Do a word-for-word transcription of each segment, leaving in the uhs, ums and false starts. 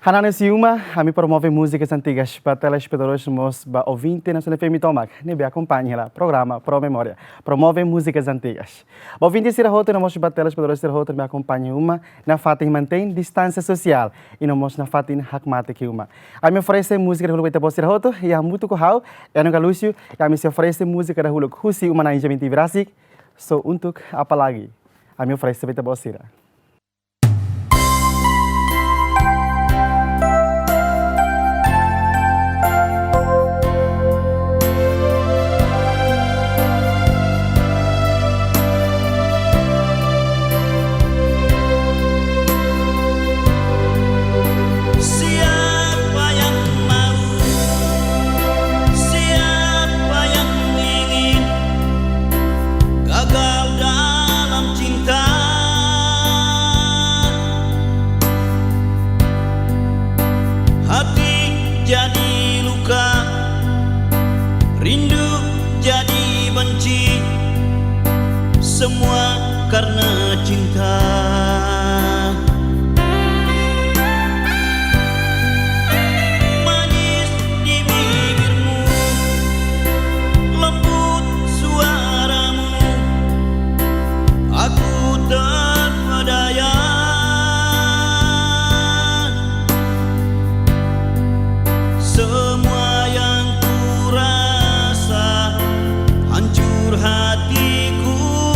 Hanesan husi uma, ami promove múzikas antigas ba telespetadores no mós ba ouvinte Nasionál F M tomak ne'ebé akompaña hela programa Promemória, promove múzikas antigas. Ba ouvinte sira hotu no mós ba telespetadores sira hotu ne'ebé akompaña uma, nafatin mantein distánsia sosiál i no mós nafatin hakmatek iha uma. Ami oferese múzika dahuluk ba ita-boot sira hotu, i hamutuk ho ha'u, Eno Galucio, i ami sei oferese múzika dahuluk husi uma-na'in Jamil Tibi rasik, Só Untuk Apa Lagi. Ami oferese ba ita-boot sira. Siapa yang mau, siapa yang ingin gagal dalam cinta? Hati jadi luka, rindu jadi benci, semua karena cinta. Manis di bibirmu, lembut suaramu, aku terpedaya. Semua yang kurasa, hancur hatiku,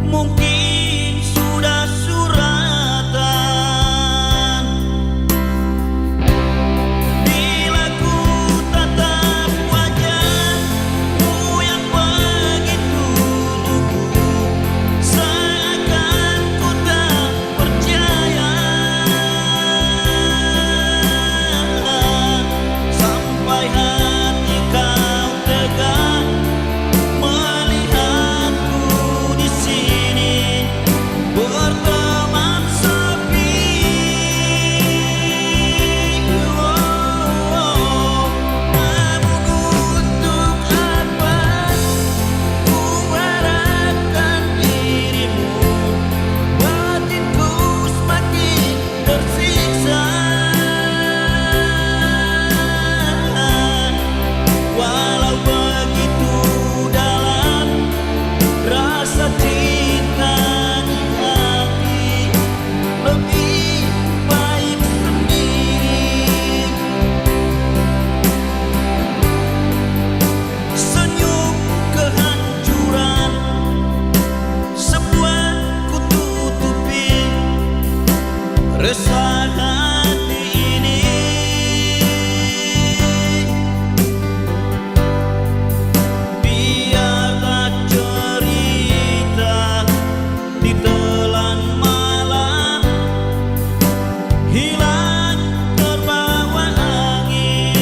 mungkin sudah suratan. Bila ku tatap wajahmu yang begitu lugu, seakan ku tak percaya. Sampai hati kau tega melihatku di sini berteman sepi. Oh, oh, oh. Namun untuk apa ku harapkan dirimu? Batinku semakin tersiksa. Walau begitu dalam rasa cinta di hati, lebih baik sendiri. Senyum kehancuran, semua ku tutupi resah hati ini. Biarlah cerita ditelan malam, hilang terbawa angin.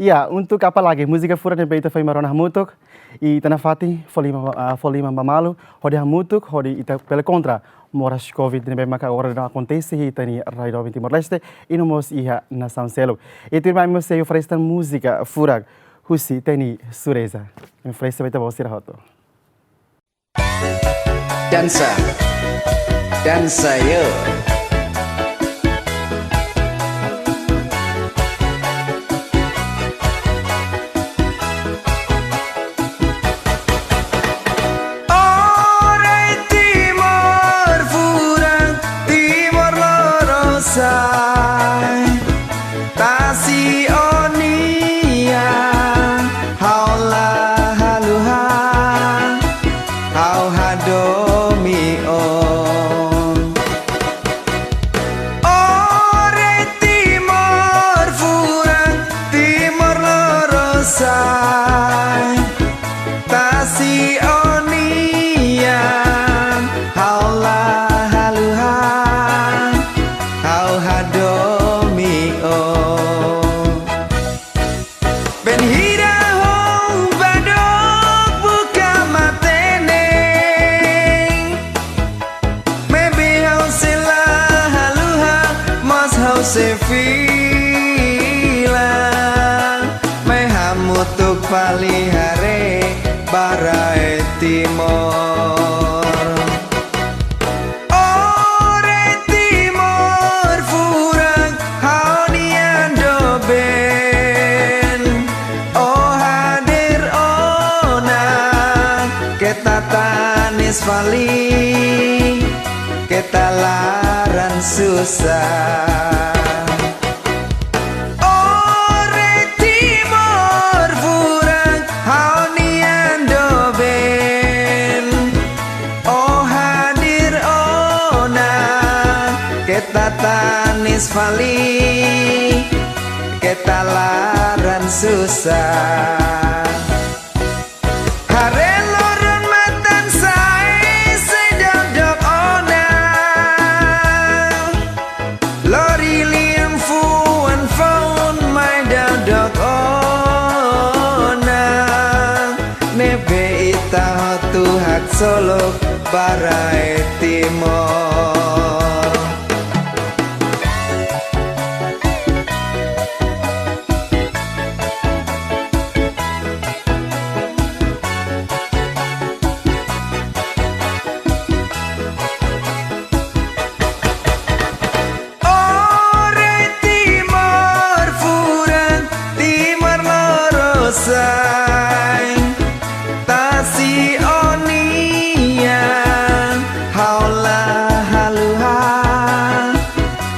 Iha, untuk apalagi múzika furak ne'ebé ita foin mai rona hamutuk, ita nafatin fó liman, ah, fó liman ba malu, hodi hamutuk, hodi ita bele kontra moras covid ne'ebé maka agora daudaun akontese iha ita-nia rai doben Timor-Leste, i no mós iha nasaun seluk. I tuirmai mós sei oferese tan múzika furak husi ita-nia Sureza. Oferese ba ita-boot sira hotu. Dansa, dansa yo. Ore Timor furak, Timor lorosa'e. Tasi ó-nian, ha'u la haluha, ha'u hadomi ó. Ore Timor furak, Timor lorosa'e. Tasi ó-nian, ha'u la haluha, ha'u hadomi ó. Bainhira ha'u ba dook buka matenek, maibé ha'u sei la haluha, mas ha'u sei fila. Mai hamutuk fali haree ba rai Timor. Ore Timor furak, ha'u-nian doben. Ó hadeer ona, keta tanis fali, keta laran susar. Ore Timor furak, ha'u-nian doben. Ó hadeer ona, keta tanis fali, keta laran susar. Haree loron matan sa'e sei daudauk ona. Lori lian fuan foun mai daudauk ona. Ne'ebé ita hotu haksolok ba rai Timor. Ore Timor furak, Timor lorosa'e. Tasi ó-nian, ha'u la haluha,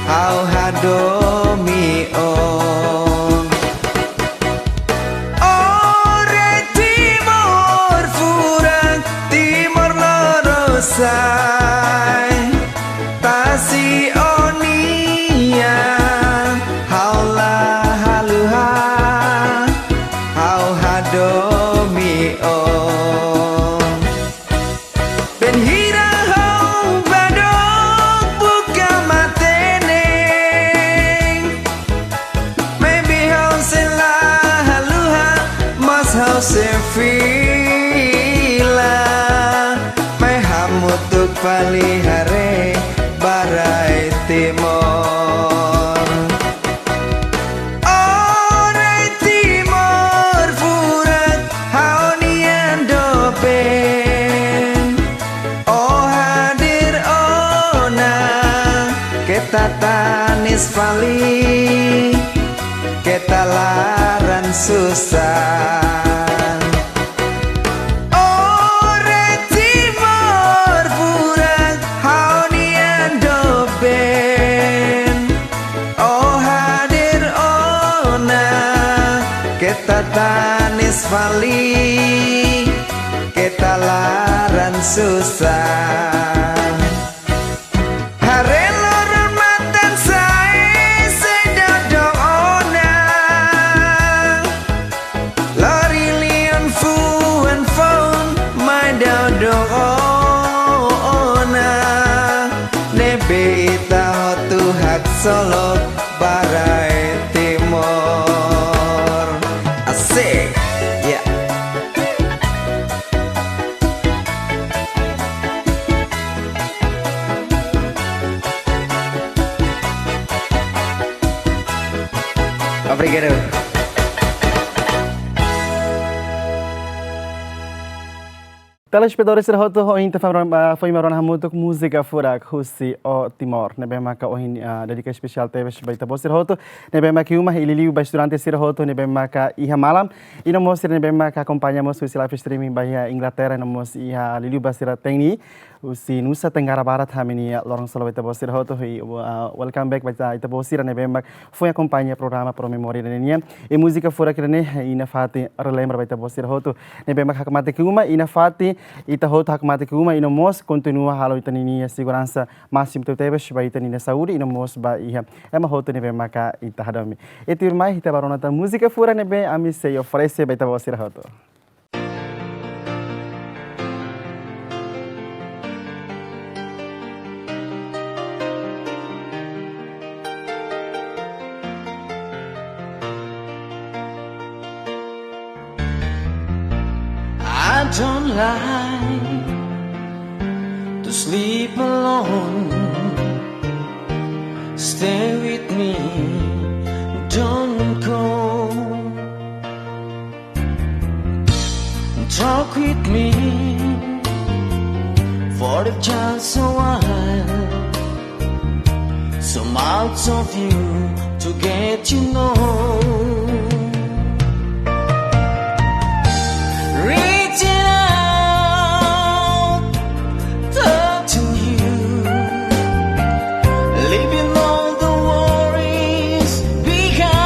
ha'u hadomi ó. Ore Timor furak, Timor lorosa'e. Tasi ó-nian, ha'u la haluha, ha'u hadomi ó. Bainhira ha'u ba dook buka matenek, maibé ha'u sei la haluha, mas ha'u sei fila. Mai hamutuk fali haree ba rai Timor. Ore Timor furak, ha'u-nian doben. Ó hadeer ona, keta tanis fali, keta laran susar. Ore Timor furak, ha'u-nian doben. Ó hadeer ona, keta tanis fali, keta laran susar. Haree loron matan sa'e sei daudauk ona. Lori lian fuan foun mai daudauk ona. Ne'ebé ita hotu haksolok ba rai Timor. Obrigado. Telespetadór sira hotu, ohin ita foin rona, ah, foin rona hamutuk múzika furak husi O Timor. Ne'ebé maka ohin, ah, dedika espesiál tebes ba ita-boot sira hotu. Ne'ebé maka iha uma, i liuliu ba estudante sira hotu ne'ebé maka iha malam. I no mós sira ne'ebé maka akompaña mós husi live streaming ba iha Inglaterra, i no mós iha liuliu ba sira Teni, husi Nusa Tenggara Barat, ami-nia loron selamat ba ita-boot sira hotu, i, uh, welcome back ba ita, ita-boot sira ne'ebé mak foin akompaña programa Pro Memoria nian. I múzika furak ida-ne'e, i nafatin relembra ba ita-boot sira hotu ne'ebé mak hakmatek iha uma, i nafatin ita hotu hakmatek iha uma, i no mós kontinua halo ita-nia seguransa másimu tebes ba ita-nia saúde, i no mós ba iha ema hotu ne'ebé maka ita hadomi. I tuirmai, ita bá rona tan múzika furak ne'ebé ami sei oferese ba ita-boot sira hotu. I don't like to sleep alone. Stay with me, don't go. Talk with me for just a while. Some out of you to get you know. Reaching out, touching you, leaving all the worries behind.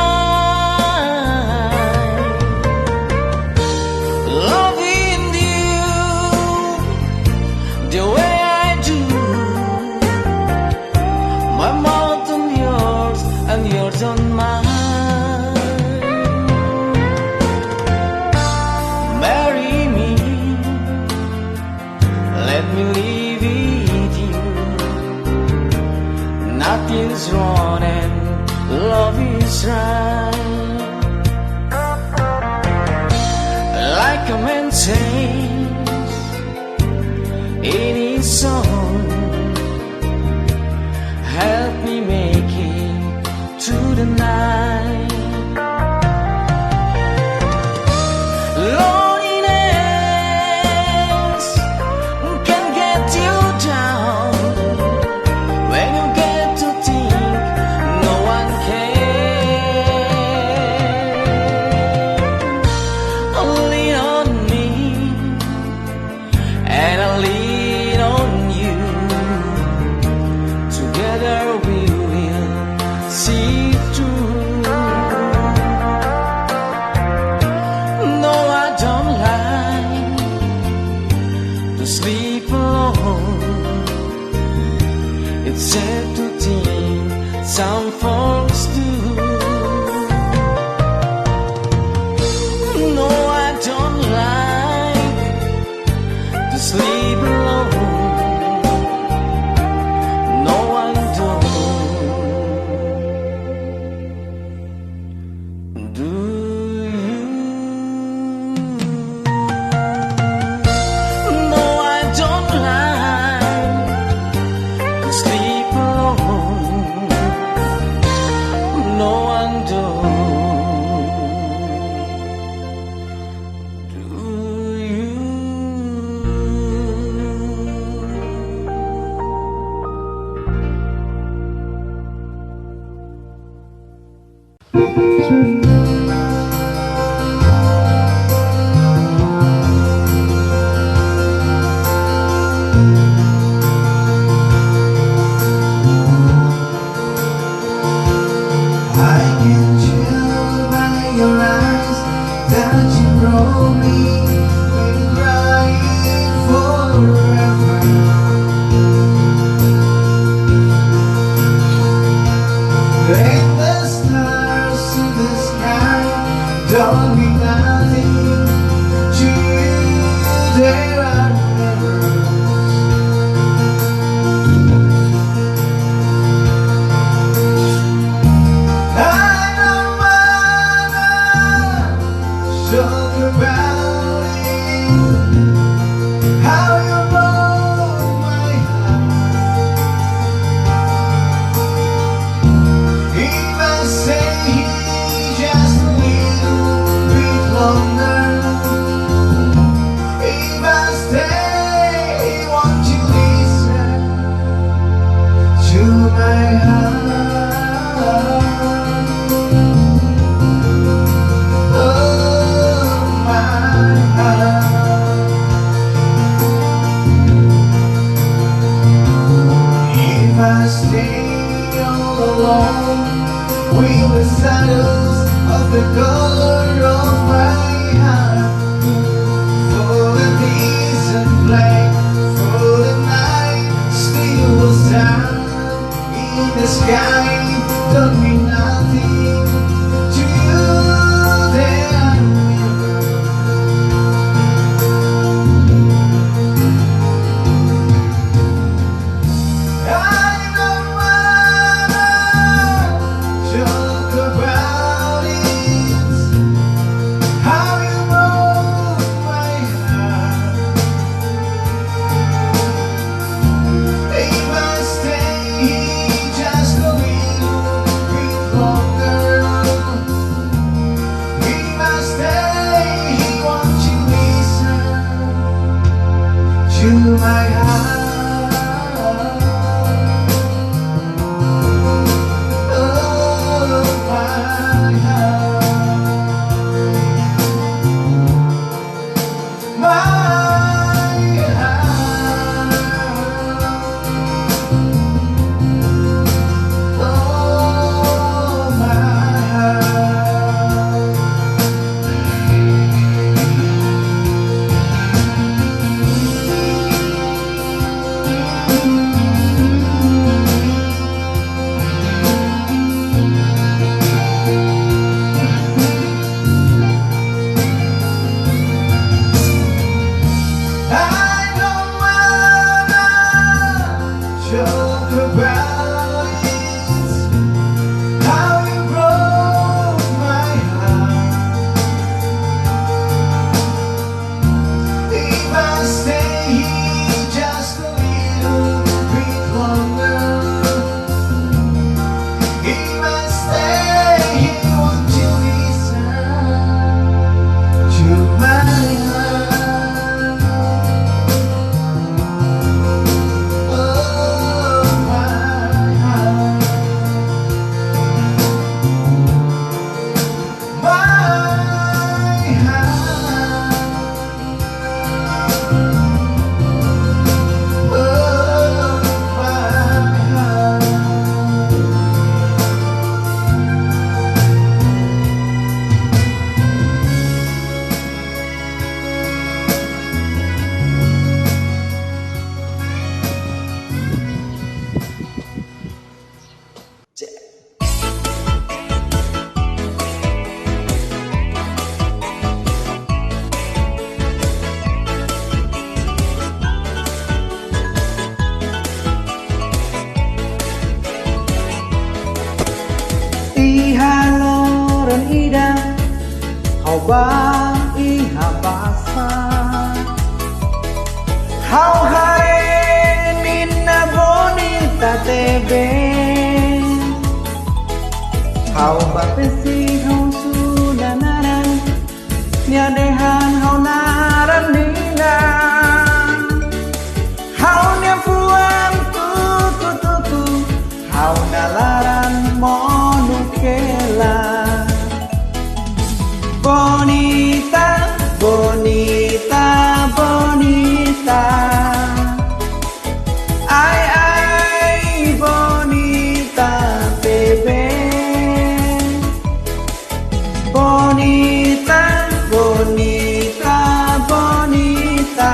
Loving you the way I do, my mouth on yours and yours on mine. Marry me, let me live with you. Nothing's wrong and love is right. Like a man says in his song, help me make it through the night. Loneliness can get you down. When you get to think no one cares, lean on me and I lean on you. Together we will see through. No, I don't like to sleep alone. It's sad to think some folks do. No, I don't like to sleep alone. No, I don't. Do you? No, I don't like to sleep alone. No, I don't. Do you? I can tell by your eyes that you probably been crying forever. And the stars in Don't mean nothing to you, there. I don't wanna talk about it. How you broke my heart. If I stay here just a little bit longer, if I stay here, won't you listen to my heart? Oh, my heart. My heart. Oh, my heart. I don't wanna talk about it, how you broke my heart. If I stay here just a little bit longer, if I stay here, won't you listen to my heart? Oh, my heart. My heart. Oh, my heart. Iha loron ida, ha'u bá iha pasar. Ha'u haree mina bonita tebes. Ha'u bá besik husu nia naran, nia dehan ha'u naran Nina. Ha'u-nia fuan tuku-tuku, ha'u-nia laran monu hela. Bonita, bonita, bonita. Ai, ai, bonita tebes. Bonita, bonita, bonita.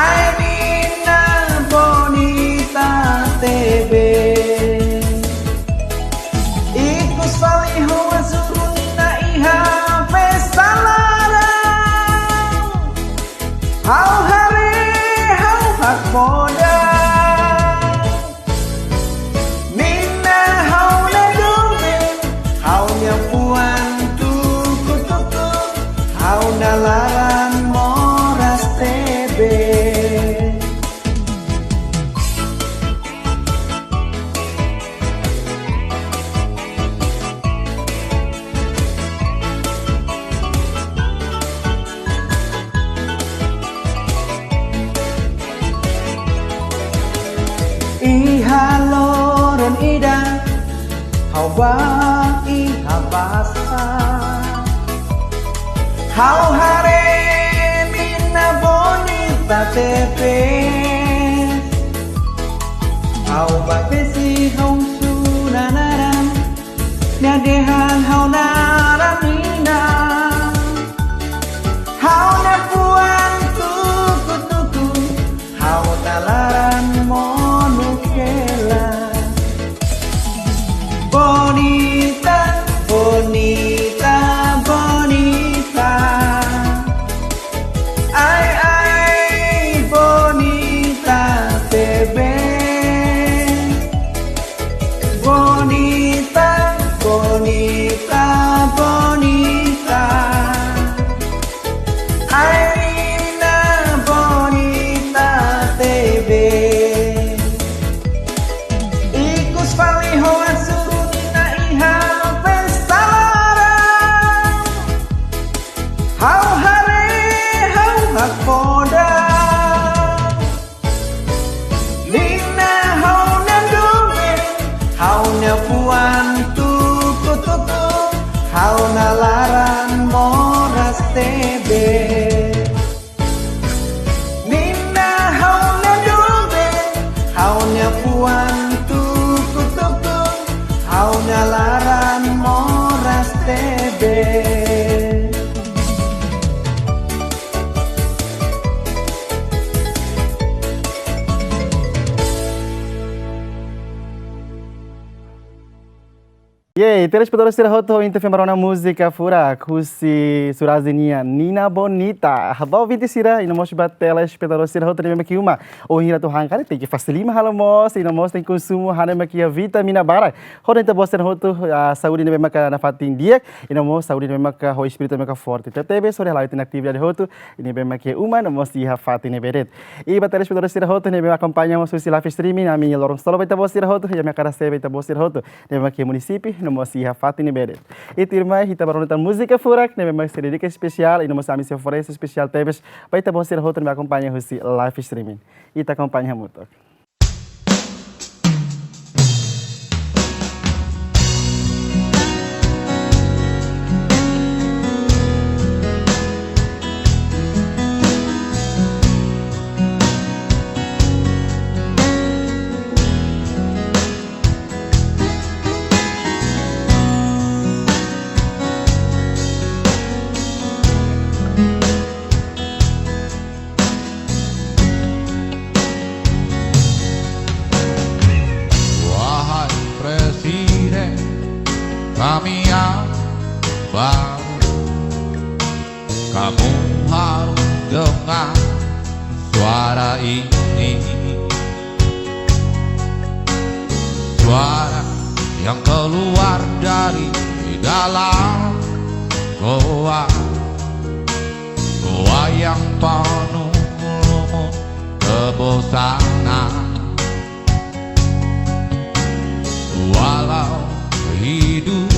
Ai, mina bonita tebes. Ikus fali ho azul mina iha pesta laran. Ha'u haree, ha'u hakfodak. Mina ha'u-nia doben, ha'u-nia fuan tuku-tuku, ha'u-nia laran moras tebes. Iha loron ida, ha'u bá iha pasar. Ha'u haree mina bonita tebes. Ha'u bá besik husu nia naran, nia dehan ha'u naran Nina. Ha'u-nia fuan tuku-tuku, ha'u-nia laran monu hela. Fuan tuku-tuku, ha'u-nia laran moras tebes. Nina ha'u-nia doben, ha'u-nia fuan tuku-tuku, ha'u-nia laran moras tebes. Yeay, telespetadór sira hotu, ohin ita foin rona múzika furak husi Surazi nian, Nina Bonita. Ba ouvinte sira, i no mós ba telespetadór sira hotu ne'ebé mak iha uma. Ohin ita atu han karik, tenke fase liman halo moos, i no mós tenke konsumu hanesan mak iha vitamina barak. Hodi ita-boot sira hotu, ah, saúde ne'ebé maka nafatin di'ak, i no mós saúde ne'ebé maka ho espíritu ne'ebé maka forte. Tebes, hodi hala'o ita-nia atividade hotu, i ne'ebé maka iha uma, no mós iha fatin ne'ebé de'it. I ba telespetadór sira hotu ne'ebé akompaña mós husi live streaming, ami loron solo ba ita-boot sira hotu, i ami hakarak hasai ba ita-boot sira hotu ne'ebé mak iha munisípiu, no mós iha fatin ne'ebé de'it. I tuirmai, ita bá rona tan múzika furak ne'ebé mak sei dedika espesiál, i no mós ami sei oferese espesiál tebes ba ita-boot sira hotu ne'ebé akompaña husi live streaming. Ita akompaña hamutuk. Wahai Presiden, kami yang baru, kamu harus dengar suara ini. Suara yang keluar dari dalam goa, goa yang penuh lumut kebosanan. Walau hidup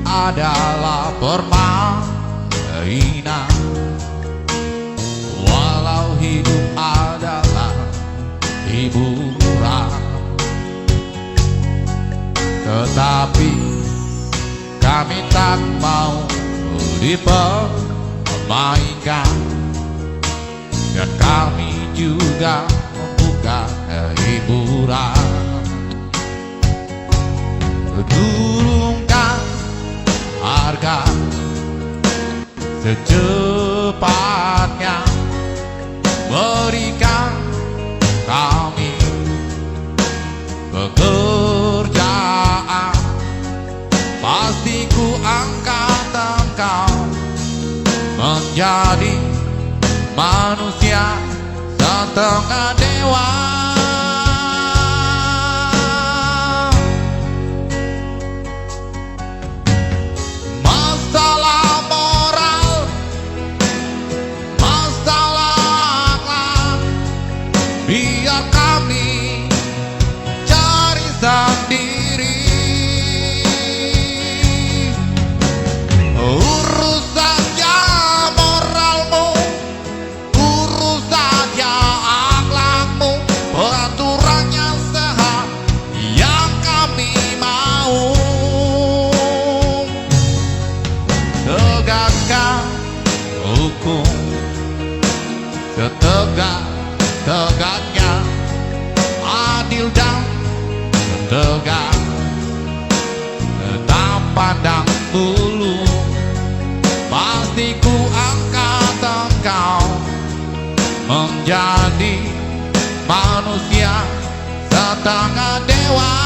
adalah permainan, walau hidup adalah hiburan, tetapi kami tak mau dipermainkan, dan kami juga bukan hiburan. Turunkan harga secepatnya, berikan kami pekerjaan. Pasti ku angkat engkau menjadi manusia setengah dewa. Masalah moral, masalah akhlak, biar kami cari sendiri. Urus saja moralmu, urus saja akhlakmu, peraturannya sehat yang kami mau. Tegakkan hukum setegak-tegaknya, adil dan tegas, tak pandang bulu. Pasti ku angkat engkau menjadi manusia setengah dewa.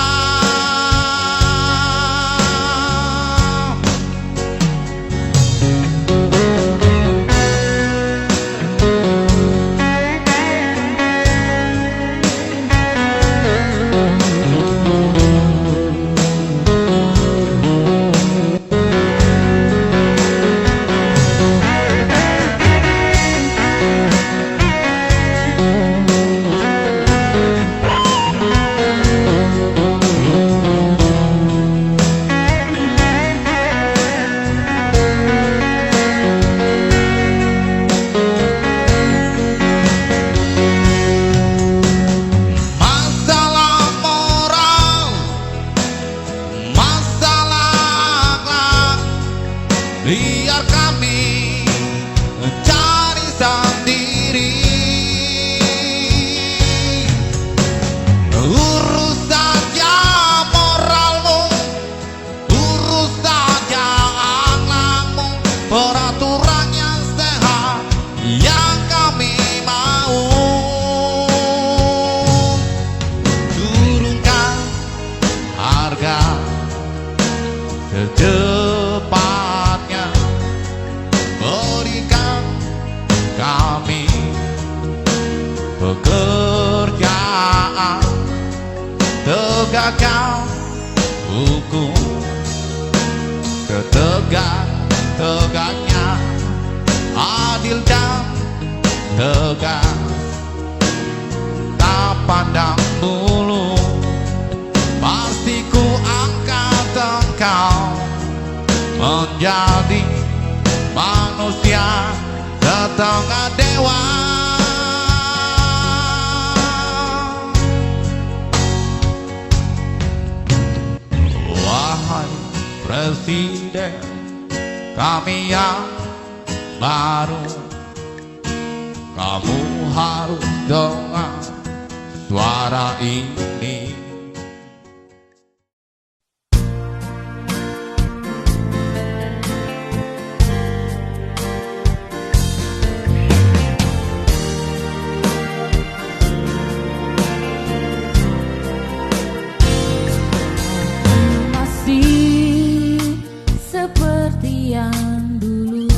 Tegakkan hukum, setegak-tegaknya, adil dan tegas. Tak pandang bulu, pasti ku angkat engkau menjadi manusia setengah dewa. Wahai Presiden kami yang baru, kamu harus dengar suara ini. Masih seperti yang dulu,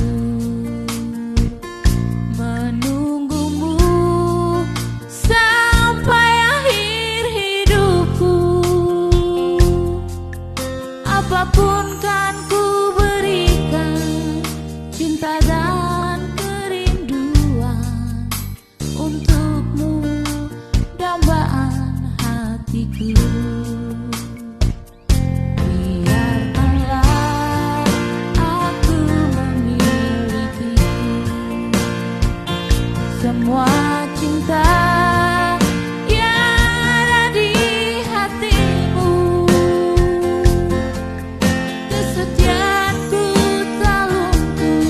menunggumu sampai akhir hidupku. Apapun kan ku berikan, cinta dan kerinduan untukmu, dambaan hatiku. Biarkanlah aku memiliki semua cinta yang ada di hatimu. Kesetiaanku tak luntur,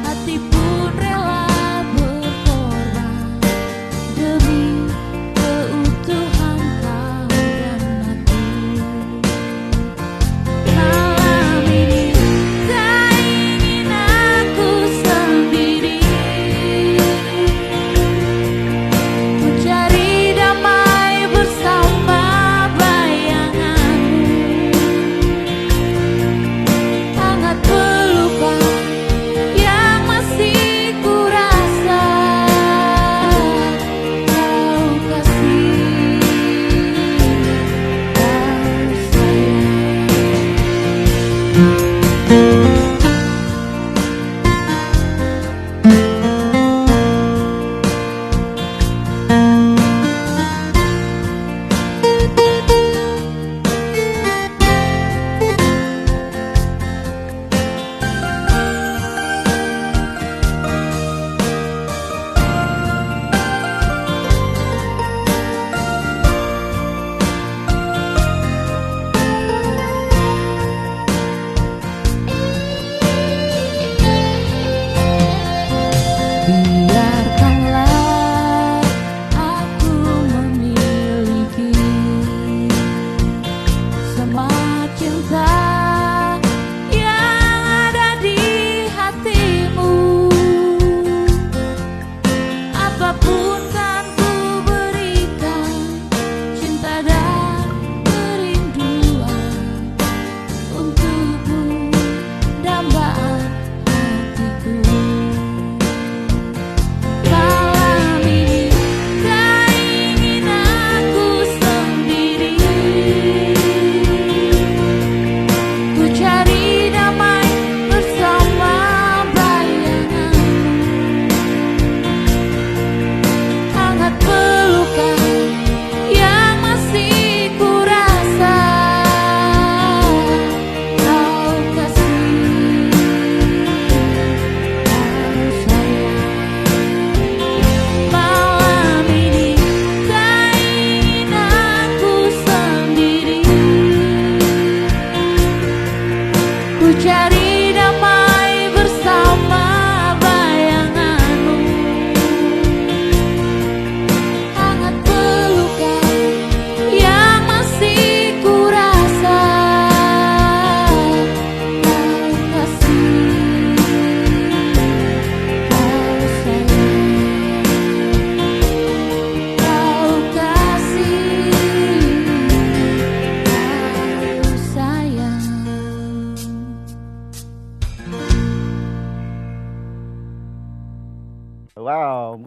hati pun rela berkorban demi keutuhan kau dan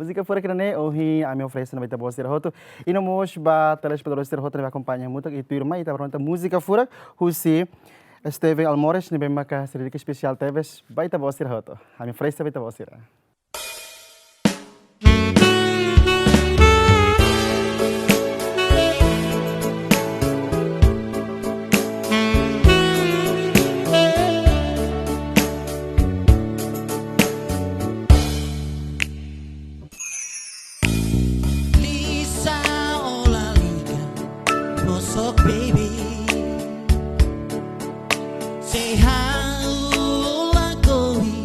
Múzika furak ida-ne'e ohin ami oferese ona ba ita-boot sira hotu. I no mós ba telespetadór sira hotu ne'ebé akompaña hamutuk, i tuirmai ita bá rona múzika furak husi Steven Almores ne'ebé maka sei dedika espesiál tebes ba ita-boot sira hotu. Ami oferese ba ita-boot sira. Lisa, o la liga, no so baby. Sei ha'u lakohi,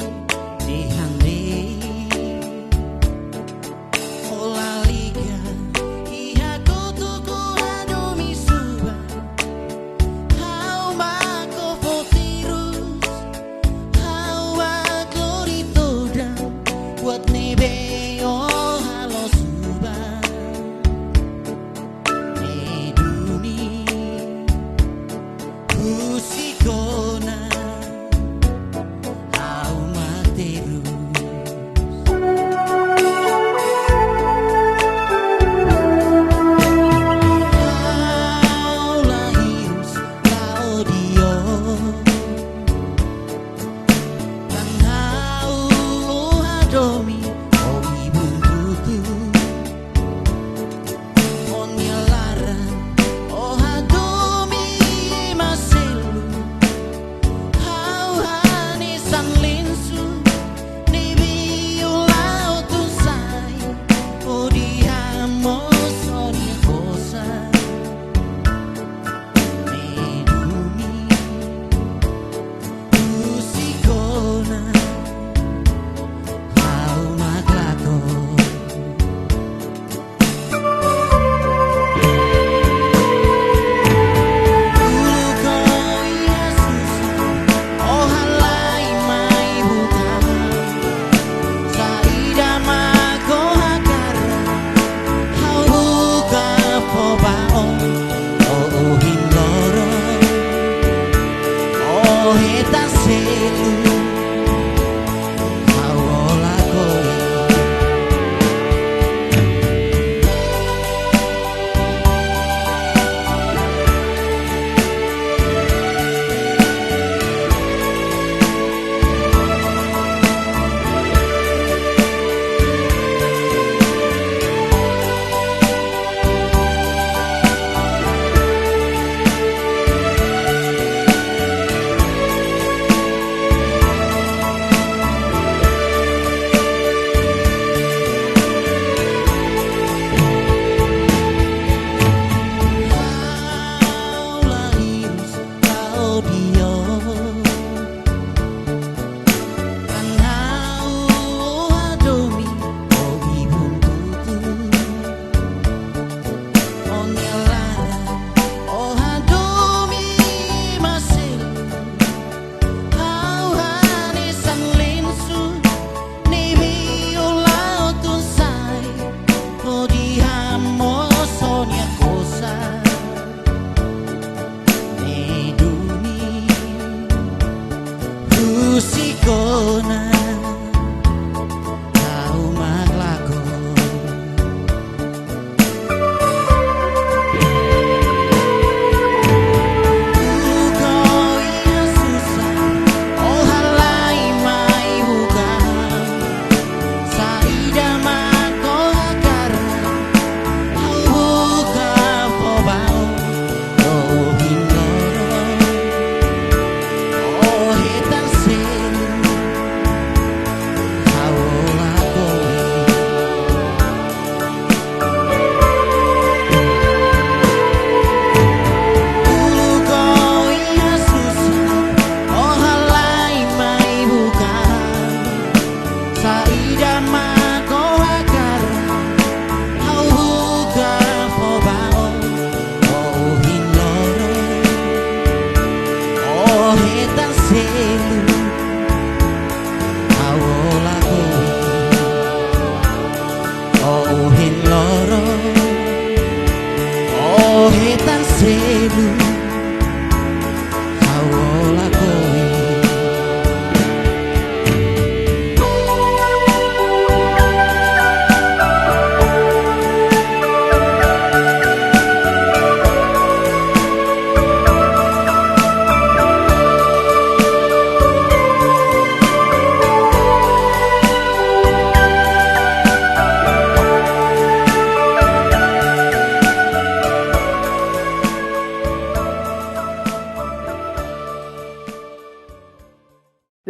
dehan de'it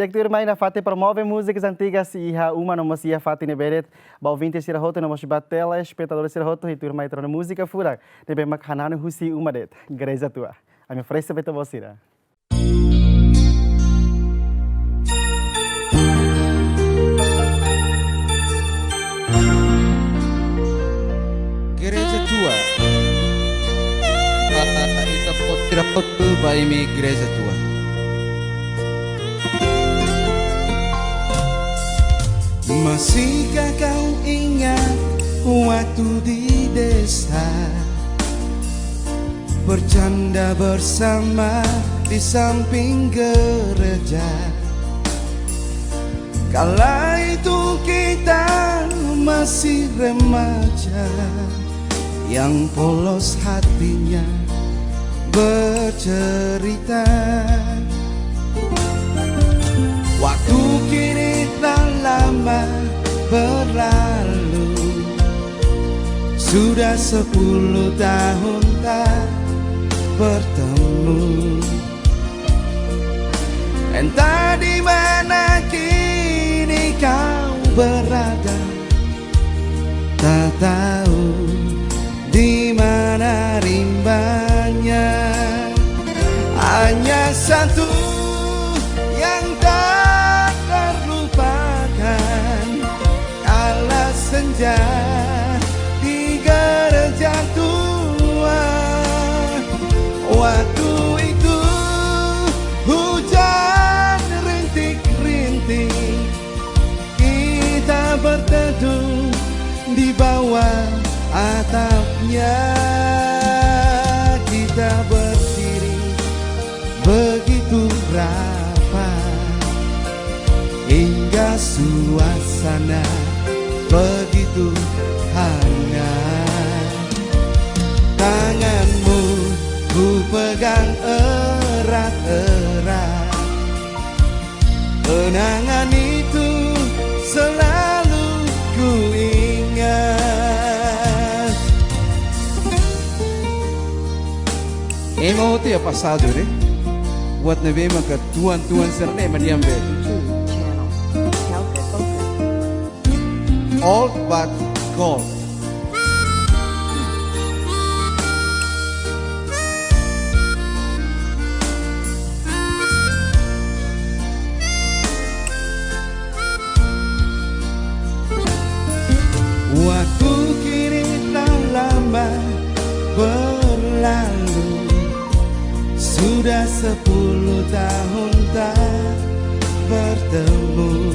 Tuirmai, iha fatin promove múzikas antigas iha uma no mós iha fatin ne'ebé de'it, ba ouvinte sira hotu no mós ba telespetadór sira hotu, tuirmai ita rona múzika furak ne'ebé mak hananu husi uma de'it, Gereja Tua. Ami oferese ba ita-boot sira. Gereja Tua. Ba ita-boot sira hotu, ba imi Gereja Tua. Masihkah kau ingat waktu di desa? Bercanda bersama di samping gereja. Kala itu kita masih remaja, yang polos hatinya bercerita. Waktu kini telah lama berlalu, sudah sepuluh tahun tak bertemu. Entah di mana kini kau berada, tak tahu di mana rimbanya. Hanya satu yang tak terlupakan, kala senja di Gereja Tua. Waktu itu hujan rintik-rintik, kita berteduh di bawah atapnya. Kita berdiri begitu rapat, hingga suasana begitu hangat. Tanganmu ku pegang erat-erat. Kenangan itu selalu ku ingat. Ema hotu iha pasadu ne'e, buat ne'ebé maka tuan-tuan sira-ne'e ema di'ak be. Old but gold. Waktu kini telah lama berlalu, sudah sepuluh tahun tak bertemu.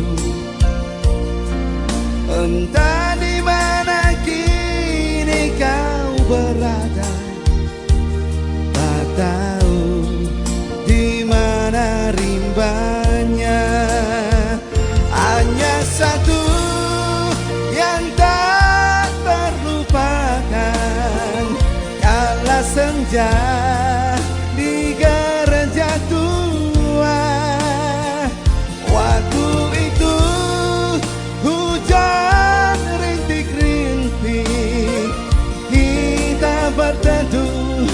Entah di mana kini kau berada, tak tahu di mana rimbanya. Hanya satu yang tak terlupakan, kala senja di Gereja Tua. Waktu itu hujan rintik-rintik, kita berteduh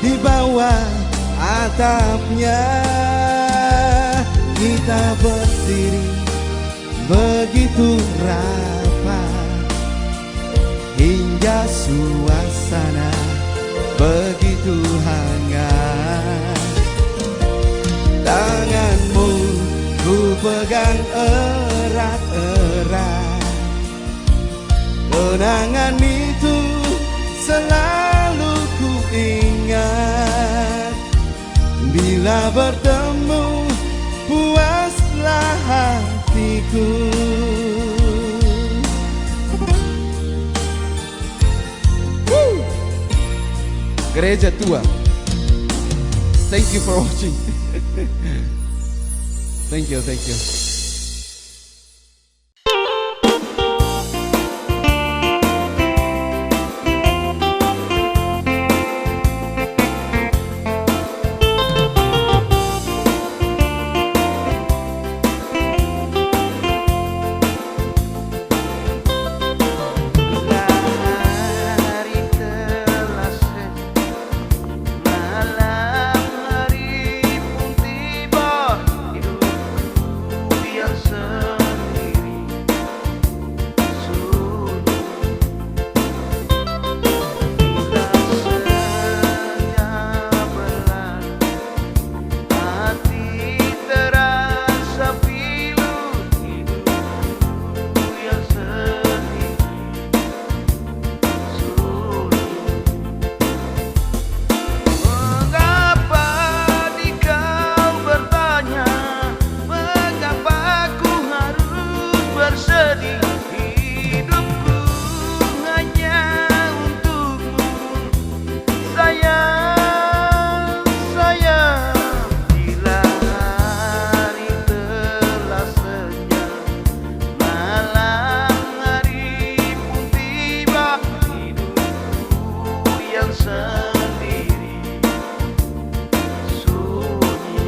di bawah atapnya. Kita berdiri begitu rapat, hingga suasana begitu hangat. Tanganmu ku pegang erat-erat. Kenangan itu selalu ku ingat. Bila bertemu, puaslah hatiku. Woo! Gereja Tua. Thank you for watching. Thank you, thank you. Hari telah sejuk, malam hari pun tiba. Hidupku sendiri, sunyi.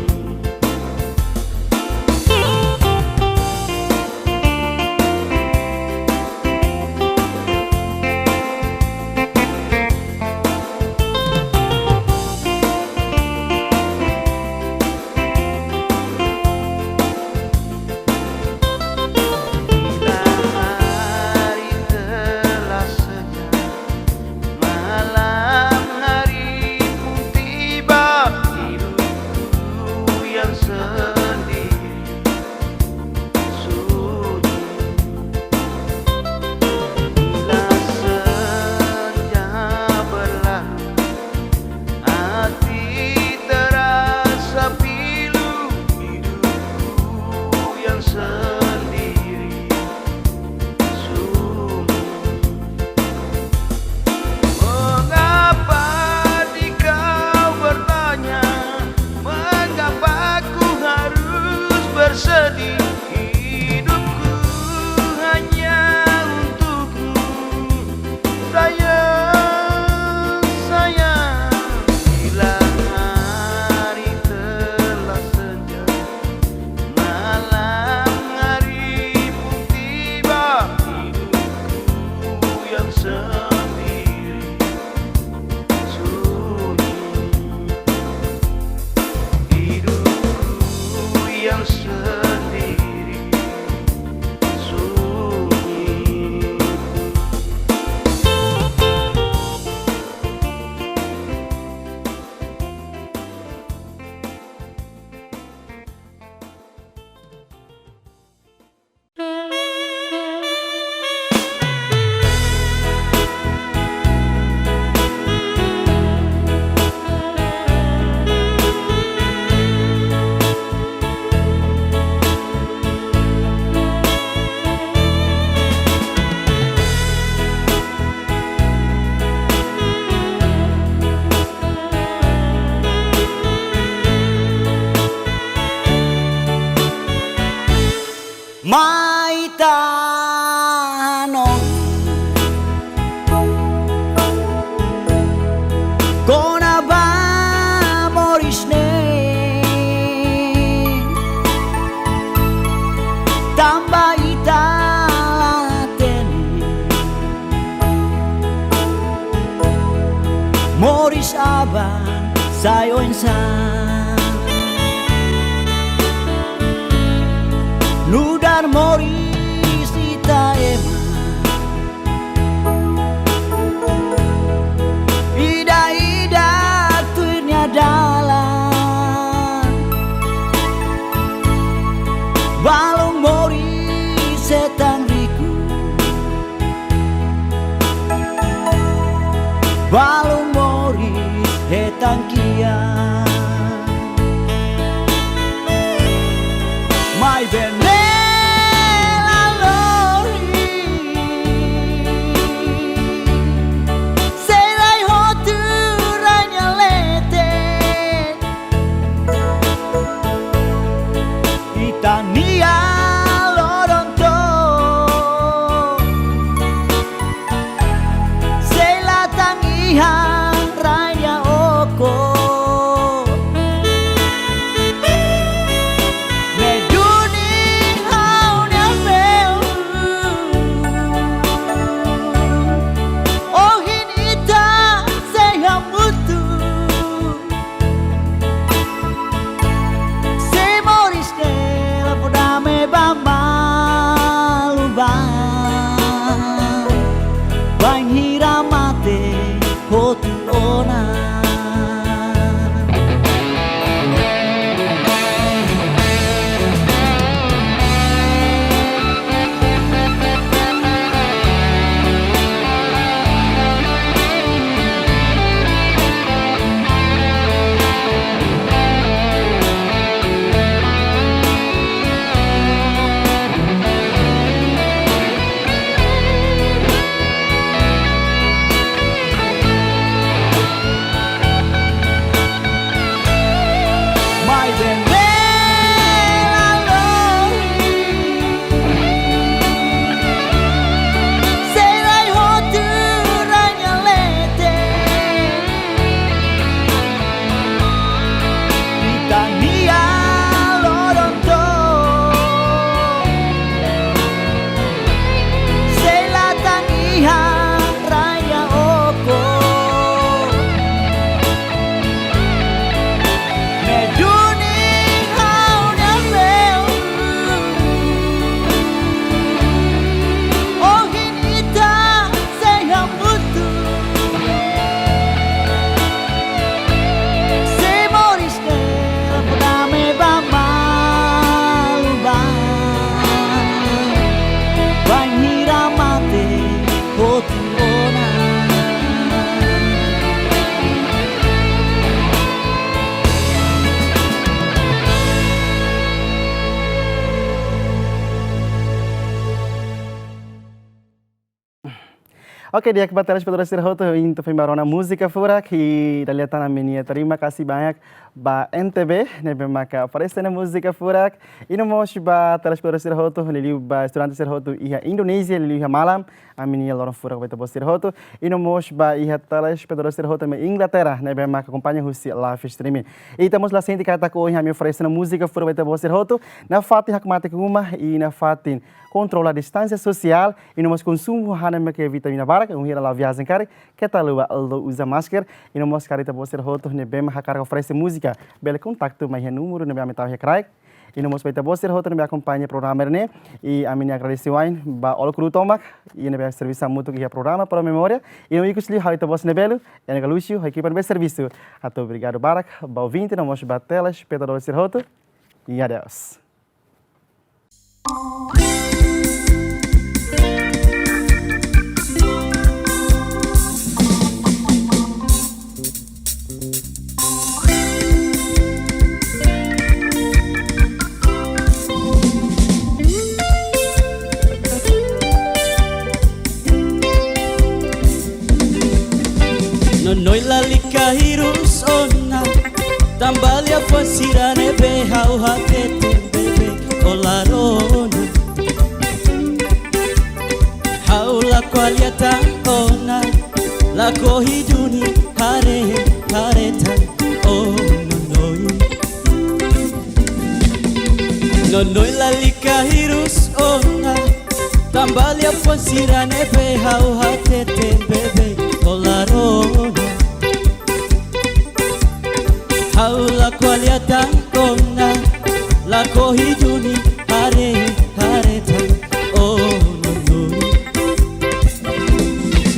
Bila hari telah senyap, malam hari pun tiba, hidupku yang sendiri sunyi. Bila senja berlalu, hati terasa pilu, hidupku yang sendiri sunyi. Mengapa di kau bertanya, mengapa ku harus bersedih? Hidupku hanya untukmu, sayang, sayang. Bila hari telah senja, malam hari pun tiba, hidupku yang sendiri sunyi. Hidupku yang sendiri sunyi. Mai ita hanoin kona-ba moris ne'e, tanba ita la hatene moris aban sai oinsá. Nu'udar moris ita ema, ida-idak tuir nia dalan. Balun moris hetan riku, balun moris hetan kiak. Maibé ne'e la lori, sei rai hotu rai nia leten. Ita-nia loron to'ok sei la tan iha rai nia okos. Ne'e duni ha'u-nia meun, ohin ita sei hamutuk. Se moris ne'e la fó dame ba malu ba, bainhira mate hotu ona. Oke, di'ak ba telespetadór sira hotu, ohin ita foin bá rona múzika furak, i dala ida tan ami-nia terima kasih banyak ba N T B ne'ebé maka oferese ona múzika furak. I no mós ba telespetadór sira hotu, liuliu ba estudante sira hotu iha Indonézia, liuliu iha malam, ami-nia loron furak ba ita-boot sira hotu. I no mós ba iha telespetadór sira hotu mai Inglaterra ne'ebé maka akompaña husi live streaming. I ita mós la sente katak ohin ami oferese ona múzika furak ba ita-boot sira hotu, nafatin hakmatek uma i nafatin kontrola distánsia sosiál, i no mós konsumu hanesan maka vitamina barak, wainhira la'o viajen karik, keta haluha atu uza masker, i no mós karik ita-boot sira hotu ne'ebé mak hakarak oferese múzika, bele kontaktu mai iha númeru ne'ebé ami tau iha kraik. I no mós ba ita-boot sira hotu ne'ebé akompaña programa ne'e, i ami-nia agradese wa'in ba Olo Kuru tomak, i ne'ebé servisu hamutuk iha programa Pro Memória, i no ikus liu ha'u ita-boot nia belun, Ene Galuxo, ho ekipa ne'ebé servisu. Atu obrigadu barak ba ouvinte no mós ba telespetadór sira hotu, i adeus. Nonoin lalika hirus ona, tanba liafuan sira ne'ebé ha'u hateten beibeik ó la rona. Ha'u la ko'alia tan ona, lakohi duni haree, haree tan ó nonoin. Nonoin lalika hirus ona, tanba liafuan sira ne'ebé ha'u hateten beibeik ó la rona. Ha'u la ko'alia tan ona, lakohi duni haree, haree tan ó nonoin.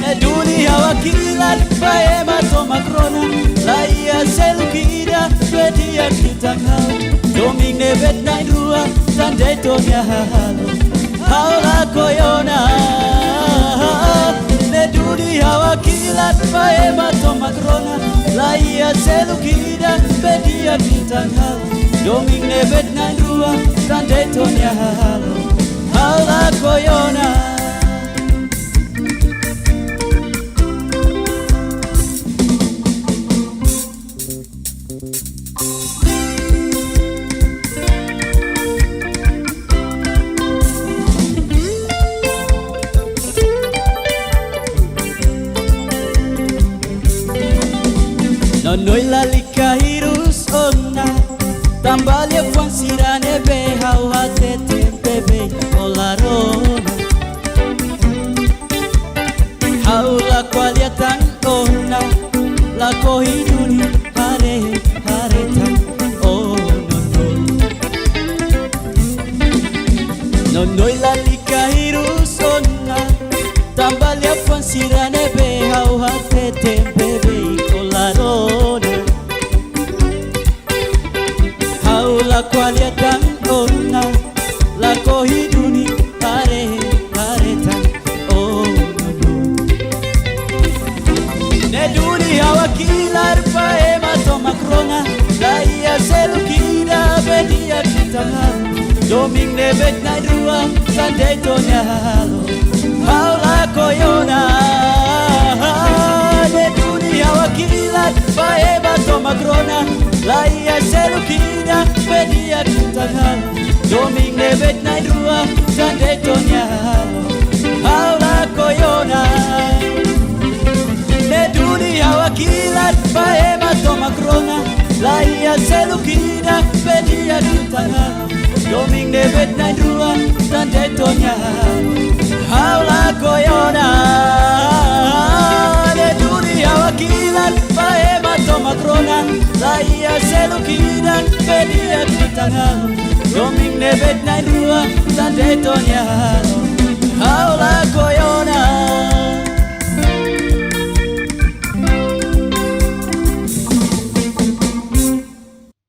Ne'e duni ha'u hakilar ba ema tomak rona, la iha seluk ida be di'ak liután ha'u. Domin ne'e bet na'in-rua tan de'it ó-nia hahalok. Ha'u lakohi ona. Ne'e duni ha'u hakilar ba ema tomak rona, la iha seluk ida be di'ak liután ha'u. Domin ne'e bet na'in-rua tan de'it ó-nia hahalok. Ha'u lakohi ona. Nonoin lalika hirus ona, tanba liafuan sira ne'ebé ha'u hateten beibeik ó la rona. Ha'u la ko'alia tan ona, lakohi duni haree, haree tan ó nonoin. Nonoin lalika hirus ona, tanba liafuan sira ne'ebé ha'u hateten beibeik ó la rona. Ha'u la ko'alia tan ona, lakohi duni haree, haree tan ó nonoin. Ne'e duni ha'u hakilar ba ema tomak rona, la iha seluk ida be di'ak liután ha'u. Domin ne'e bet na'in-rua tan de'it ó-nia hahalok. Ha'u lakohi ona. Ne'e duni ha'u hakilar ba ema tomak rona, la iha seluk ida be di'ak liután ha'u. Domin ne'e bet na'in-rua tan de'it ó-nia hahalok. Ha'u lakohi ona. Ne'e duni ha'u hakilar ba ema tomak rona, la iha seluk ida be di'ak liután ha'u. Domin ne'e bet na'in-rua tan de'it ó-nia hahalok. Ha'u lakohi ona. Ne'e duni ha'u hakilar ba ema tomak rona, la iha seluk ida be di'ak liután ha'u. Domin ne'e bet na'in-rua tan de'it ó-nia hahalok. Ha'u lakohi